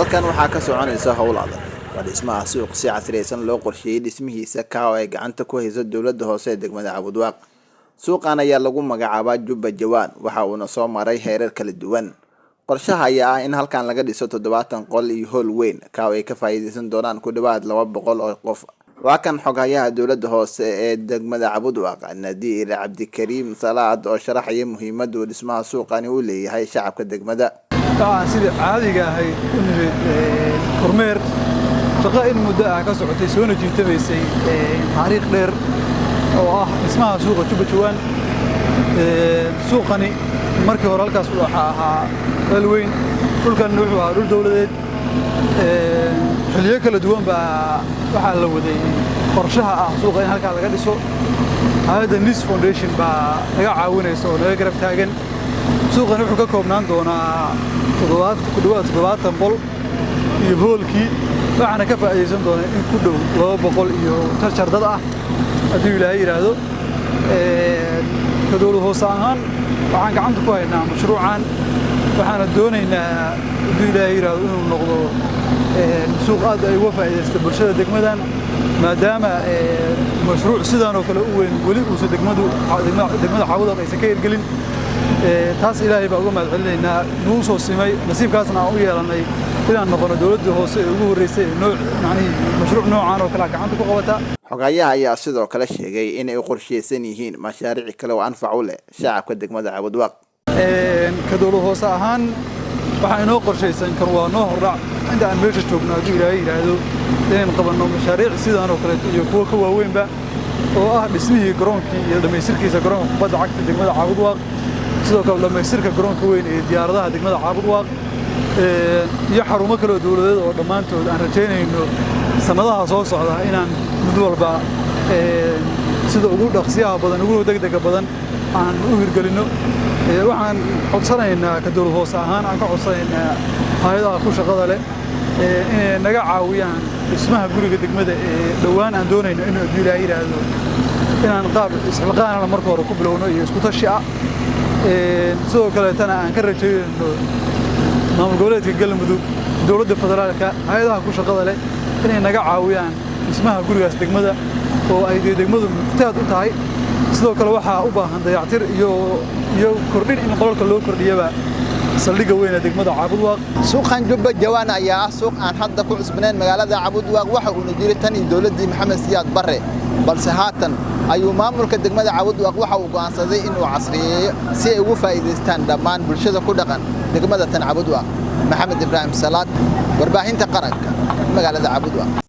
Halkan waxaa ka soconaysa howl adag. Waa dhismaha suuq si casriyaysan loo qorsheeyay dhismihiisa, ka oo ay gacanta ku hayso dowladda hoose ee degmada Cabudwaaq. Suuqan ayaa lagu magacaabaa Jubba Jawaan, waxa uuna soo maray heerar kala duwan. Qorshaha ayaa ah in halkan laga dhiso 70 qol iyo hool weyn, ka oo ay ka faa'iideysan doonaan ku dhawaad 200 oo qof. Waa kan xoghayaha dowladda hoose ee degmada Cabudwaaq, Nadiir Cabdikariim Salaad, oo sharaxaya muhiimadda uu dhismaha suuqani u leeyahay shacabka degmada. Waxaan sidii caadiga ahayd u nimid kormeer shaqo in muddo ah ka socotay, soona jiitamaysay taariikh dheer, oo ah dhismaha suuqa Jubba Jawaan. Suuqani markii hore halkaas waxaa ahaa meel weyn, dhulkan wuxuu ahaa dhul dowladeed. Xilliyo kala duwan baa waxaa la waday qorshaha ah suuqa in halkaa laga dhiso. Hay'adda Nis Foundation baa naga caawinaysa oo naga garab taagan. Suuqani wuxuu ka koobnaan doonaa ku dhawaad 70 qol iyo hoolkii, waxaana ka faa'iidaysan doonaa in ku dhow 200 iyo jarjar dad ah, hadduu Ilaahay yidhaahdo. Ka dowlad hoose ahaan waxaan gacanta ku haynaa mashruucan, waxaana doonaynaa, hadduu Ilaahay yidhaahdo, inuu noqdo suuq aad ay uga faa'iidaysta bulshada degmadan, maadaama mashruuc sidaan oo kale u weyn weli uusan degmada Caabudwaaq aysan ka hirgelin. Taas Ilaahay baa uga mahad celinaynaa nuu soo simay, nasiibkaasna aan u yeelannay inaan noqono dowladdii hoose ee ugu horreysay ee nooc macnihii mashruuc noocan oo kale gacanta ku qabata. Xoghayaha ayaa sidoo kale sheegay inay u qorsheysan yihiin mashaariic kale oo anfac u leh shacabka degmada Cabudwaaq. Ka dowlad hoose ahaan waxaa inoo qorshaysan, kan waa noo hordhac, inta aan meesha joogno, hadduu Ilaahay yidhaahdo, inaynu qabanno mashaariic sidaan oo kaleeto iyo kuwo ka waaweynba, oo ah dhismihii garoonkii iyo dhammaystirkiisa garoonka kubadda cagta degmada Caabudwaaq, sidoo kale dhammaystirka garoonka weyn ee diyaaradaha degmada Caabudwaaq, iyo xarumo kale oo dowladeed oo dhammaantood aan rajaynayno sannadaha soo socda inaan mid walba sida ugu dhaqsiyaha badan, ugu degdega badan aan u hirgelinno. Waxaan codsanaynaa, ka dowlad hoose ahaan aan ka codsanaynaa hay'adaha ku shaqada leh inay naga caawiyaan dhismaha guriga degmada ee dhowaan aan doonayno inuu, hadduu Ilaahay yidhaahdo, inaan qaab isxilqaanana marka hore ku bilowno iyo isku tashi ah. Sidoo kaleetana aan ka rajaynayno maamul goboleedka Galmudug, dowladda federaalka, hay'adaha ku shaqada leh inay naga caawiyaan dhismaha gurigaas degmada oo ay dee degmadu muxtaaj u tahay. Sidoo kale waxaa u baahan dayactir iyo kordhin in qolalka loo kordhiyaba saldhigga weyn ee degmada Caabudwaaq. Suuqan Jubba Jawaan ayaa ah suuq aan hadda ku cusbanayn magaalada Cabudwaaq, waxa uuna jiray tan iyo dowladdii Maxamed Siyaad Barre, balse haatan ayuu maamulka degmada Cabudwaaq waxa uu go'aansaday inuu casriyeeyo si ay ugu faa'iidaystaan dhammaan bulshada ku dhaqan degmada tan Cabudwaaq. Maxamed Ibraahim Salaad, warbaahinta qaranka, magaalada Cabudwaaq.